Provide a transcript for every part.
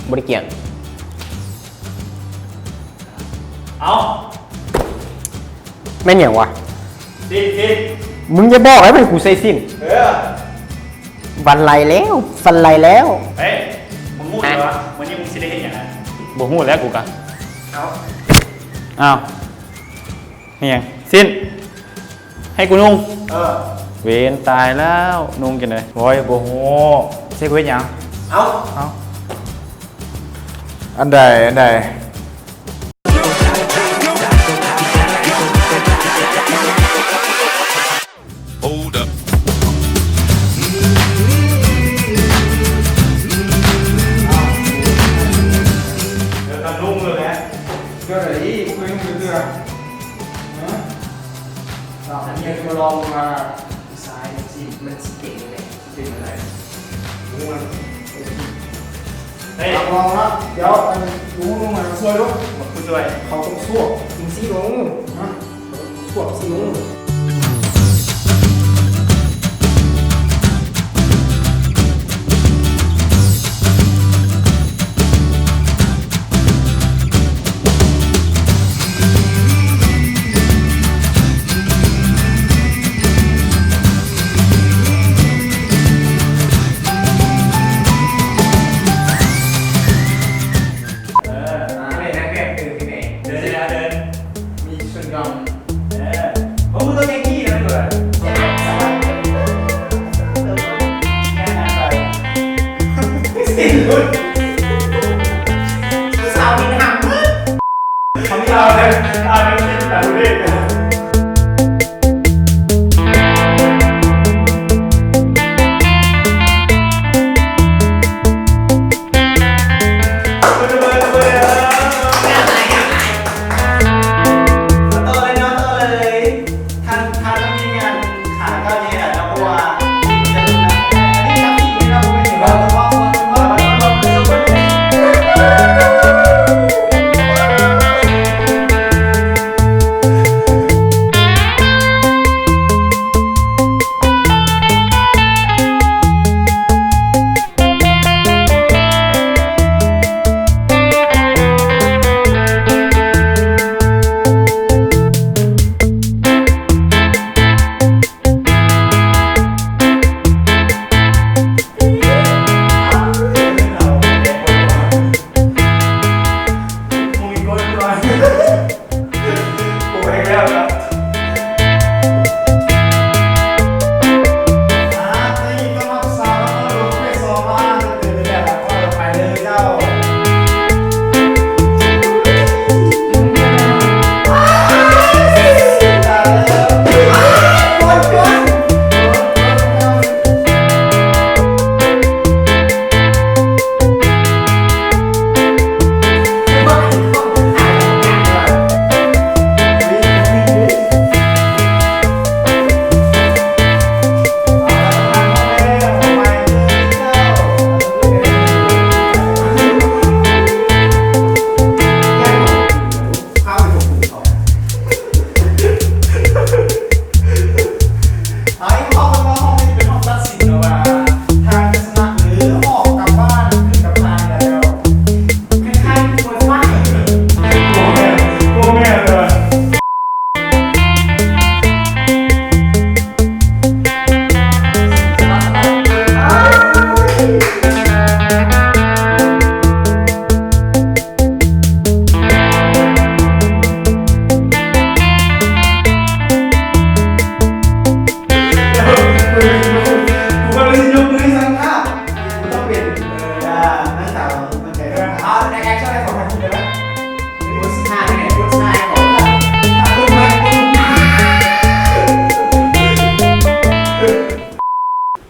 ບໍ່ໄດ້ກຽງ. ເອົາ ແມ່ນຫຍັງວະ? ສິ້ນ ສິ້ນ ມຶງຢ່າບອກໃຫ້ເປັນກູໃສ່ສິ້ນ. ເອີ ວັນໄລແລ້ວ ວັນໄລແລ້ວ. ເຮີ້ຍ ມຶງຮູ້ຢູ່ຫວາ ມື້ນີ້ມຶງຊິໄດ້ເຮັດຫຍັງ? ບໍ່ຮູ້ແລ້ວກູກະ. ເອົາ ອ້າວ ເຮັດຫຍັງ? ສິ້ນ ໃຫ້ກູນຸ່ງ. ເອີ ເວນຕາຍແລ້ວ ນຸ່ງຈັ່ງໃດ? ໂອ້ຍ ບໍ່ຮູ້ ຊິກູເຮັດຫຍັງ? ເອົາ ເອົາ ອັນໃດ ອັນໃດ? Hold up. ເດີນນຳລຸງເລີຍແຫຼະ. ເຈົ້າໄດ້ອີກ ບໍ່ເຄີຍນຸ່ງຈັກເທື່ອ. ຮະ? ເນາະ ອັນນີ້ກໍລອງວ່າ ຊາຍຊິ ມັນຊິເປັນຈັ່ງໃດ ຊິເປັນຈັ່ງໃດ? ເຮີ້ຍ ຮັບຮອງເນາະ. ດຽວອັນ ລຸງ ລຸງມາຊ່ວຍດູ ມາຊ່ວຍ ເຂົາຕ້ອງສວບ ຈັ່ງຊີ້ ລຸງ ຮະ? ສວບຊິລຸງ. ເອີ ມາເລີຍ ນາງແບບຄືຊິແມ່ ເດີນເດີນ ມີຊຸດດອງ. ເອີ ໂອ້ ມຶງຕ້ອງແຍກກີ້ນະ ເດີນ. ສາວມີຫາງ ເຂົາມີລາວເດີນ ລາວເດີນເປັນຕາເລກ.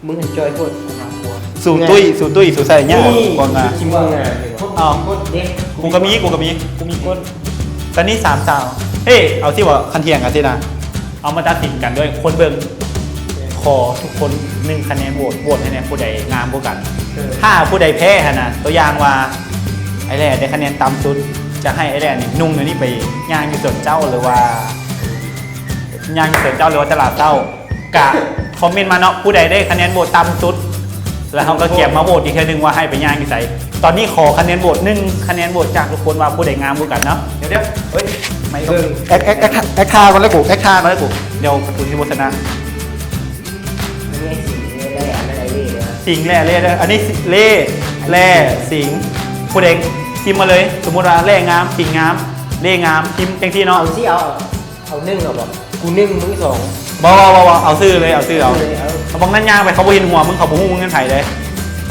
ມຶງຫັ້ນຈ່ອຍໂພດ ອັນນ່າ ຫົວ ສູຕຸ້ຍ ສູຕຸ້ຍ ສູໃສ່ຫຍ້າ ນີ້ ພວກງາ ຂີ້ເໝື່ອ ເອົ້າ ເດ້ ກູກໍມີ ກູກໍມີ ກູມີກົ້ນ ຕອນນີ້ສາມສາວ ເອີ ເອົາຊິບໍ່ ຄັນຖຽງກັນຊິນະ ເອົາມາຕັດສິນກັນດ້ວຍຄົນເບິ່ງ ຂໍທຸກຄົນໜຶ່ງຄະແນນໂຫວດ ໂຫວດໃຫ້ແດ່ ຜູ້ໃດງາມກວ່າກັນ ເອີ ຖ້າຜູ້ໃດແພ້ຫັ້ນນະ ຕົວຢ່າງວ່າ ອ້າຍແຫຼດໄດ້ຄະແນນຕ່ຳສຸດ ຈະໃຫ້ອ້າຍແຫຼດນີ້ນຸ່ງອັນນີ້ໄປຍ່າງຢູ່ສວນເຈົ້າ ຫຼືວ່າ ຍ່າງຢູ່ສວນເຈົ້າ ຫຼືວ່າຕະຫຼາດເຊົ້າ ກະຄອມເມັນມາເນາະ ຜູ້ໃດໄດ້ຄະແນນໂຫວດຕ່ຳສຸດ ແລ້ວເຮົາກໍກຽມມາໂຫວດອີກເທື່ອໜຶ່ງວ່າໃຫ້ໄປຍ່າງຢູ່ໃສ. ຕອນນີ້ຂໍຄະແນນໂຫວດ ໜຶ່ງຄະແນນໂຫວດຈາກທຸກຄົນວ່າຜູ້ໃດງາມກວ່າກັນເນາະ. ດຽວໆ ເຮີ້ຍ ໄມເບິ່ງ ແອັກ ແອັກ ແອັກ ແອັກທ່າກ່ອນເລີຍກູ ແອັກທ່າກ່ອນເລີຍກູ. ດຽວກູຊິບໍ່ຊະນະ. ອັນນີ້ສິງແລ ອັນນັ້ນເລເດີ ສິງແລ ເລເດີ. ອັນນີ້ເລ ແລ ສິງ. ຜູ້ໃດພິມມາເລີຍ. ສົມມຸດວ່າແລງາມ ສິງງາມ ເລງາມ ພິມຈັ່ງຊີ້ເນາະ. ເອົາຊິ ເອົາ ເອົາໜຶ່ງເອົາບໍ່? ກູໜຶ່ງ ມຶງສອງ. ບໍ່ ບໍ່ ບໍ່ ບໍ່ ເອົາຊື່ເລີຍ ເອົາຊື່ເອົາ. ເອົາ ເອົາ ບາງນັ້ນຍ່າງໄປເຂົາບໍ່ເຫັນຫົວມຶງ ເຂົາບໍ່ຮູ້ມຶງແມ່ນໃຜເດ້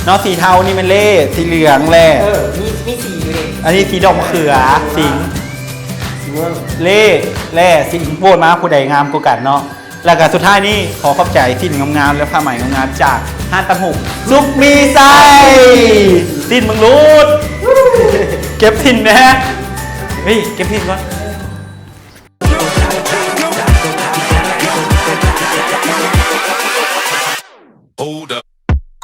ເນາະ. ສີເທົານີ້ແມ່ນເລ ສີເຫຼືອງແລ ເອີ ມີ ມີສີຢູ່ເດ້. ອັນນີ້ສີດອກມະເຂືອ ສິງ ສີມ່ວງ ເລ ແລ ສິງ. ໂຫວດມາຜູ້ໃດງາມກວ່າກັນເນາະ. ແລ້ວກໍສຸດທ້າຍນີ້ ຂໍຂອບໃຈສິ້ນງາມໆ ແລະ ຜ້າໄໝງາມໆ ຈາກຮ້ານຕັດຫຸບສຸກມີໄຊ. ສິ້ນມຶງຫຼຸດ ເກັບສິ້ນແດ່. ເຮີ້ຍ ເກັບສິ້ນກ່ອນ.